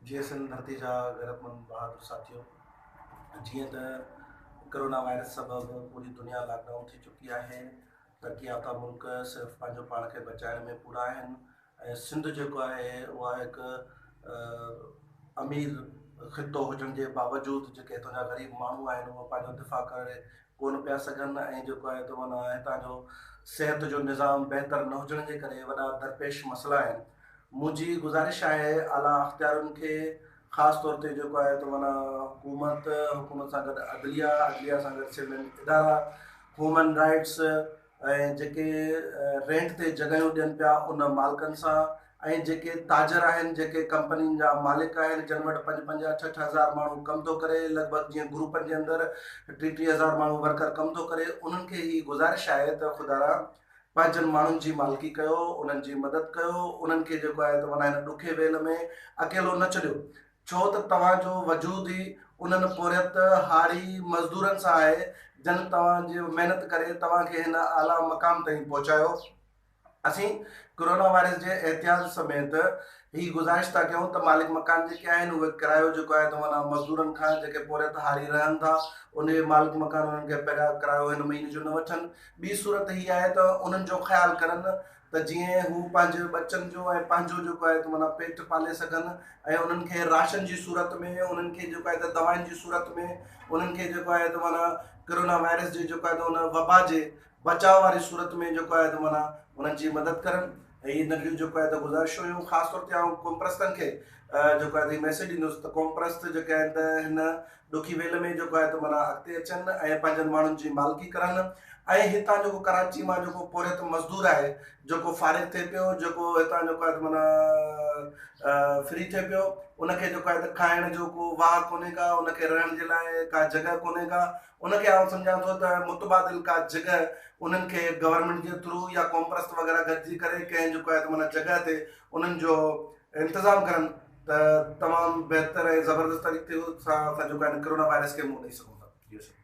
جيئي سنڌ ڌرتي جا غيرتمند بهادر ساٿيو جيئن ته ڪرونا وائرس سبب پوري دنيا لاڪ ڊائون ٿي چڪي آهي ترقي يافته ملڪ صرف پنهنجو پاڻ کي بچائڻ ۾ پورا آهن ۽ سنڌ جيڪو آهي اها هڪ امير خطو هجڻ جي باوجود جيڪي هتان جا غريب ماڻهو آهن اهي پنهنجو دفاع ڪري ڪونه پيا سگهن ۽ جيڪو آهي ته معنيٰ هتان جو صحت جو نظام بهتر نه هجڻ جي ڪري وڏا درپيش مسئلا آهن منهنجي گذارش آهي اعليٰ اختيارين کي خاص طور تي جيڪو آهي ته معنيٰ حڪومت، حڪومت سان گڏ عدليه، عدليه سان گڏ سولين ادارا، هيومن رائٽس ۽ جيڪي رينٽ تي جڳهيون ڏين پيا ان مالڪن سان ۽ جيڪي تاجر آهن جيڪي ڪمپنين جا مالڪ آهن جن وٽ پنج پنج اٺ اٺ هزار ماڻهو ڪم ٿو ڪري لڳ ڀڳ جيئن گروپن جي اندر ٽي ٽي هزار ماڻهو ورڪر ڪم ٿو ڪري انهن کي هي گذارش آهي ته خدارا پنهنجن ماڻهن جي مالڪي ڪيو، انهن جي مدد ڪيو، انهن کي جيڪو آهي ته معنيٰ هن ڏکي ويل ۾ اڪيلو نه ڇڏيو، ڇو ته توهان جو وجود ئي انهن پورهيت، هاري، مزدورن سان آهي، جن توهان جي محنت ڪري توهان کي هن اعليٰ مقام تائين پهچايو. اسين ڪرونا وائرس جي احتياط سميت هي گذارش ٿا ڪيون ته مالڪ مڪان جيڪي آهن اهي ڪرايو جيڪو آهي ته معنيٰ مزدورن کان جيڪي پورهيت هاري رهن ٿا انهي مالڪ مڪان انهن کي پهريان ڪرايو هن مهيني جو نه وٺن ٻي صورت هي آهي ته انهن جو خيال ڪرن ته جيئن هو پنهنجي ٻچن جو ۽ پنهنجو جيڪو آهي ته معنيٰ پيٽ پالي سگهن ۽ انهن کي راشن جي صورت ۾ انهن کي جيڪو آهي ته دوائن جي صورت ۾ انهن کي جيڪو آهي ته معنيٰ ڪرونا وائرس جي جيڪو آهي ته ان وبا جي بچاء واري صورت ۾ جيڪو آهي ته معنيٰ انهن جي مدد ڪرن ۽ هي ننڍڙيون جيڪو آهي ته گذارشون هيون خاص طور تي آئون قومپرستن کي جيڪو آهي ته هي ميسيج ڏيندس ته قومپرست جيڪي آهن ته هن ڏکي ويل ۾ جيڪو آهي ته معنيٰ اڳتي اچن ۽ پنهنجن ماڻهن جي مالڪي ڪرن ۽ هتان جيڪو ڪراچي مان جيڪو پورهيت مزدور آهي جيڪو فارغ ٿئي پيو جيڪو هتان جيڪو آهي ته معنيٰ فري ٿئي پيو ان کي جيڪو آهي ته کائڻ جو ڪو واهه ڪونهي ڪا ان کي رهڻ جي لاء ڪا جڳهه ڪونهي ڪا ان کي آئون سمجهان ٿو ته متبادل ڪا جڳهه انهن کي گورنمينٽ جي ٿرو يا قومپرست وغيره گڏجي ڪري ڪنهن جيڪو آهي ته معنيٰ جڳهه تي انهن جو انتظام ڪرن ته تمام بهتر ۽ زبردست طريقي سان اسان جيڪو آهي ڪرونا وائرس کي منهن ڏئي سگهون ٿا. جي سر.